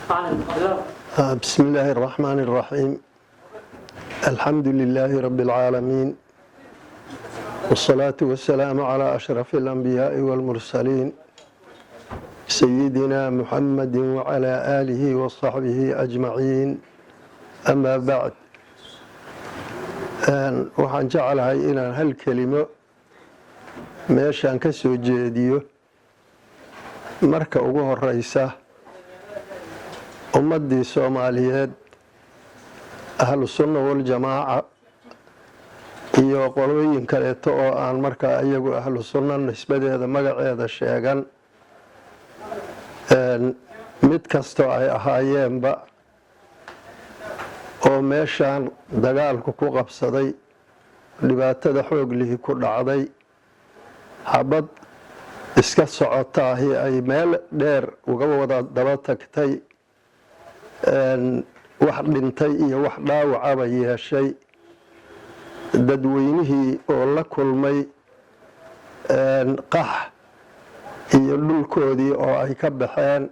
Macalin bilow. بسم الله الرحمن الرحيم، الحمد لله رب العالمين، والصلاة والسلام على أشرف الأنبياء والمرسلين، سيدنا محمد وعلى آله وصحبه أجمعين، أما بعد. Waxaan jeclahay inaan hal kelimo meeshaan ka soo jeediyo. Marka ugu horeysa, ummaddii Soomaaliyeed, Ahlu Sunna Waljamaaca iyo qolooyin kaleeto oo aan markaa iyagu Ahlu Sunna nisbadeeda magaceeda sheegan, mid kastoo ay ahaayeenba, oo meeshaan dagaalku ku qabsaday, dhibaatada xoog lihi ku dhacday, xabad iska socotaahi ay meel dheer uga wada daba tagtay, wax dhintay iyo wax dhaawacaba yeeshay, dadweynihii oo la kulmay qax iyo dhulkoodii oo ay ka baxeen,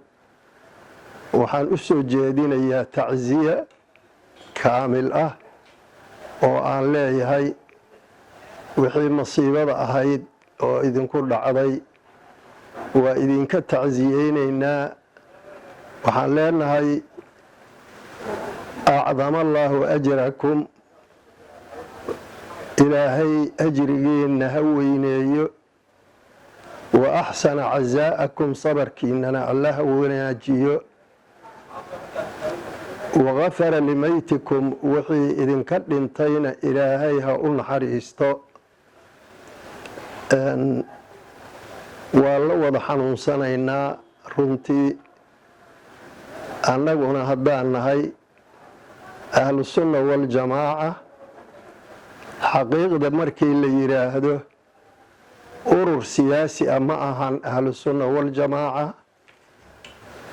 waxaan u soo jeedinayaa tacsiya kaamil ah oo aan leeyahay: wixii masiibada ahayd oo idinku dhacday waa idinka tacsiyeynaynaa. Waxaan leenahay: acdama allaahu ajrakum, Ilaahay ajrigiinna ha weyneeyo, wa axsana casaa'akum, sabarkiinana Alla ha wanaajiyo, wagafara limaytikum, wixii idinka dhintayna Ilaahay ha u naxariisto. Waa la wada xanuunsanaynaa runtii. Annaguna haddaan nahay Ahlusunna Waljamaaca, xaqiiqda markii la yidhaahdo, urur siyaasi ah ma ahan. Ahlusunna Waljamaaca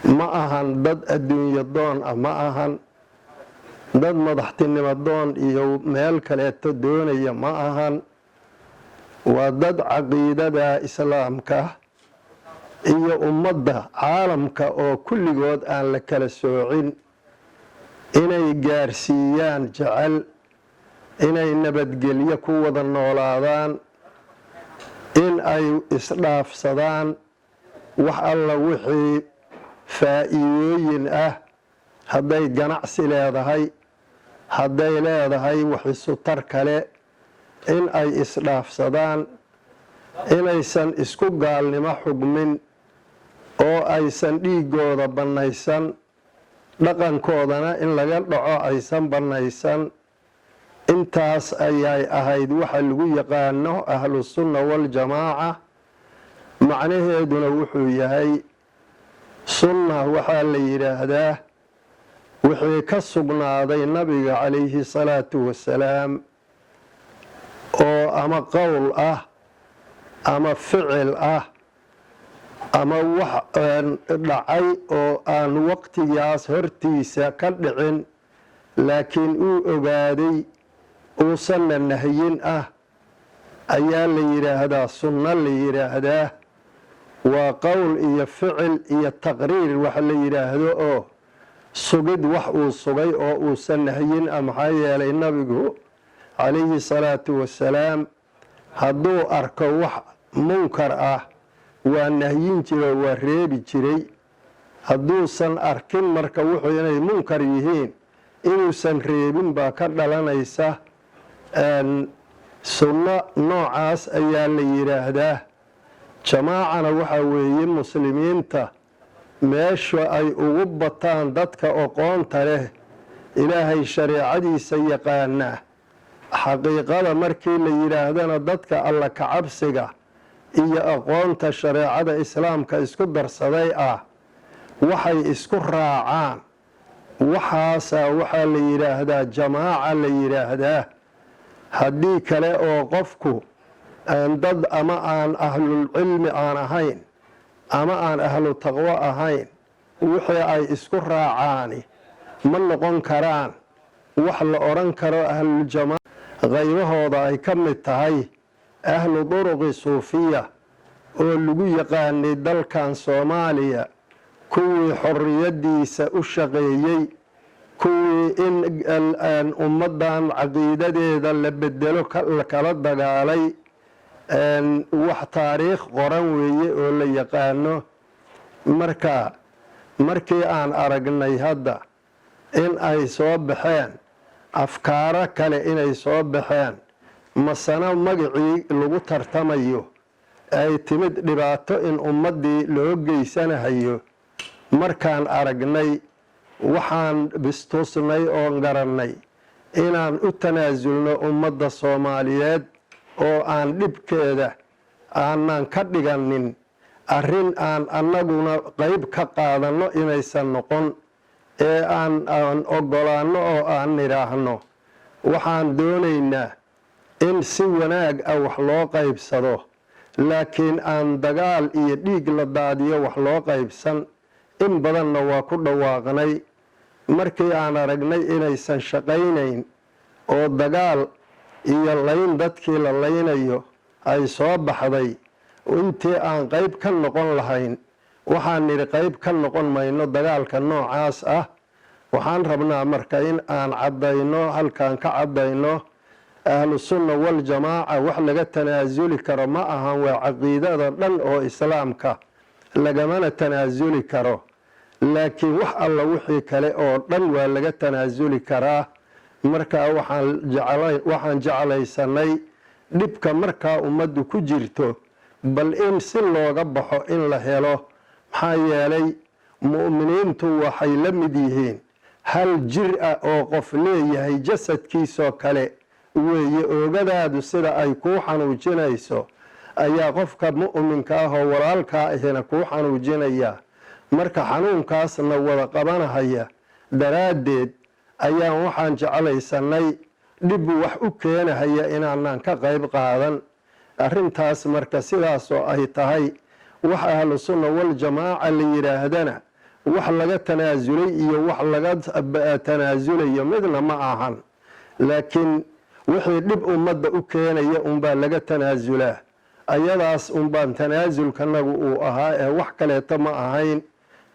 ma ahan dad adduunyo doon ah, ma ahan dad madaxtinimo doon iyo meel kaleeto doonaya, ma ahan. Waa dad caqiidada Islaamka iyo ummadda caalamka oo kulligood aan la kala soocin inay gaarsiiyaan jecel, inay nabadgelyo ku wada noolaadaan, in ay isdhaafsadaan wax alla wixii faa'iidooyin ah, hadday ganacsi leedahay, hadday leedahay wax isutar kale, in ay isdhaafsadaan, inaysan isku gaalnimo xugmin oo aysan dhiiggooda bannaysan, dhaqankoodana in laga dhaco aysan bannaysan. Intaas ayay ahayd waxa lagu yaqaano Ahlusunna Waljamaaca. Macnaheeduna wuxuu yahay, sunna waxaa la yidhaahdaa wixii ka sugnaaday Nabiga calayhi salaatu wasalaam, oo ama qowl ah ama ficil ah ama wax dhacay oo aan waqtigaas hortiisa ka dhicin, laakiin uu ogaaday uusanna nahyin ah, ayaa la yidhaahdaa sunno la yidhaahdaa. Waa qowl iyo ficil iyo taqriir wax la yidhaahdo, oo sugid wax uu sugay oo uusan nahyin ah. Maxaa yeelay, Nabigu calayhi salaatu wasalaam hadduu arko wax munkar ah, waa nahyin jiro, waa reebi jiray. Hadduusan arkin marka wuxuu inay munkar yihiin, inuusan reebin baa ka dhalanaysa. Sunno noocaas ayaa la yidhaahdaa. Jamaacana waxaa weeye muslimiinta meesha ay ugu bataan dadka oqoonta leh, Ilaahay shareecadiisa yaqaana, xaqiiqada markii la yidhaahdana dadka Alla kacabsiga iyo aqoonta shareecada Islaamka isku darsaday ah, waxay isku raacaan waxaasaa waxaa la yidhaahdaa jamaaca la yidhaahdaa. Haddii kale oo qofku aan dad ama aan ahlulcilmi aan ahayn ama aan ahlu taqwo ahayn, wixii ay isku raacaani ma noqon karaan wax la odhan karo ahluljamaaca. Qaybahooda ay ka mid tahay ahlu duruqi suufiya oo lagu yaqaanay dalkan Soomaaliya. Kuwii xorriyaddiisa u shaqeeyey, kuwii in ummaddan caqiidadeeda la bedelo kala dagaalay, wax taariikh qoran weeye oo la yaqaano. Marka markii aan aragnay hadda in ay soo baxeen afkaaro kale, inay soo baxeen masana magacii lagu tartamayo, ay timid dhibaato in ummaddii loo geysanahayo, markaan aragnay waxaan bistusnay oon garannay inaan u tanaasulno ummadda Soomaaliyeed oo aan dhibkeeda aanan ka dhiganin arrin aan annaguna qayb ka qaadanno inaysan noqon, ee aan oggolaanno oo aan nidhaahno waxaan doonaynaa in si wanaag ah wax loo qaybsado, laakiin aan dagaal iyo dhiig la daadiyo wax loo qaybsan. In badanna waa ku dhawaaqnay. Markii aan aragnay inaysan shaqaynayn oo dagaal iyo layn dadkii la laynayo ay soo baxday, intii aan qayb ka noqon lahayn waxaan nidhi qayb ka noqon mayno dagaalka noocaas ah. Waxaan rabnaa marka in aan caddayno, halkaan ka caddayno, Ahlusunna Waljamaaca wax laga tanaasuli karo ma ahan. Waa caqiidada dhan oo Islaamka, lagamana tanaasuli karo, laakiin wax alla wixii kale oo dhan waa laga tanaasuli karaa. Marka waxaan jeclaysanay dhibka markaa ummaddu ku jirto bal in si looga baxo in la helo, maxaa yeelay mu'miniintu waxay la mid yihiin hal jir ah oo qof leeyahay, jasadkiisoo kale weeye. Oogadaadu sida ay kuu xanuujinayso ayaa qofka mu'minka ah oo walaalkaa ahina kuu xanuujinaya. Marka xanuunkaasna wada qabanahaya daraaddeed ayaan waxaan jeclaysanay dhib wax u keenahaya inaanaan ka qayb qaadan arrintaas. Marka sidaasoo ay tahay, wax Ahlu Sunna Waljamaaca la yidhaahdana wax laga tanaasulay iyo wax laga tanaasulayo midna ma ahan, laakiin wixii dhib ummadda u keenaya unbaa laga tanaasulaa. Ayadaas unbaan tanaasulkanagu uu ahaa ee wax kaleeto ma ahayn.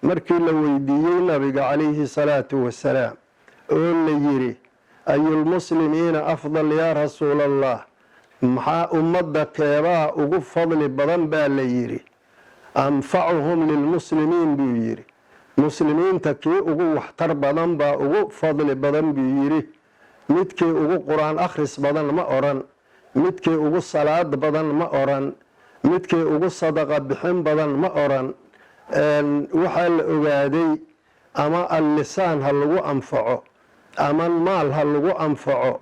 Markii la weydiiyey Nabiga calayhi salaatu wasalaam oo la yidhi: "Ayulmuslimiina afdal, yaa Rasuul Allah?" Maxaa ummadda keebaa ugu fadli badan baa la yidhi. "Anfacuhum lilmuslimiin" buu yidhi. Muslimiinta kii ugu waxtar badan baa ugu fadli badan buu yidhi. Midkii ugu Qur-aan akhris badan ma odhan, midkii ugu salaad badan ma odhan, midkii ugu sadaqa bixin badan ma odhan. Waxaa la ogaaday ama allisaan ha lagu anfaco, ama maal ha lagu anfaco,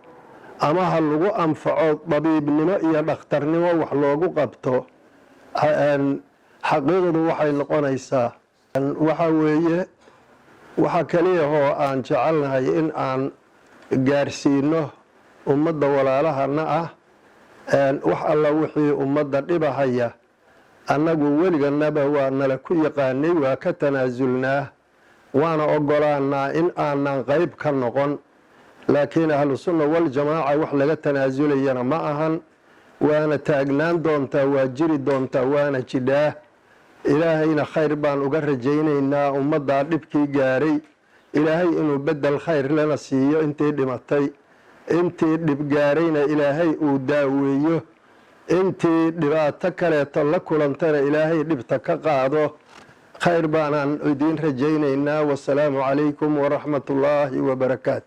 ama ha lagu anfaco dabiibnimo iyo dhakhtarnimo wax loogu qabto, xaqiiqdu waxay noqonaysaa waxa weeye waxa keliyahoo aan jecelnahay in aan gaarsiino ummadda walaalahana ah. Wax alla wixii ummadda dhibahaya annagu weliganaba waa nala ku yaqaanay, waa ka tanaasulnaa, waana ogolaanaa in aanan qayb ka noqon, laakiin Ahlusunna Waljamaaca wax laga tanaasulayana ma ahan, waana taagnaan doontaa, waa jiri doontaa, waana jidhaa. Ilaahayna khayr baan uga rajaynaynaa ummaddaa dhibkii gaaray, Ilaahay inuu bedel khayr lana siiyo intii dhimatay, intii dhib gaarayna Ilaahay uu daaweeyo, intii dhibaato kaleeto la kulantana Ilaahay dhibta ka qaado. Khayr baanaan idiin rajaynaynaa. Wasalaamu calaykum waraxmat ullaahi wabarakaatu.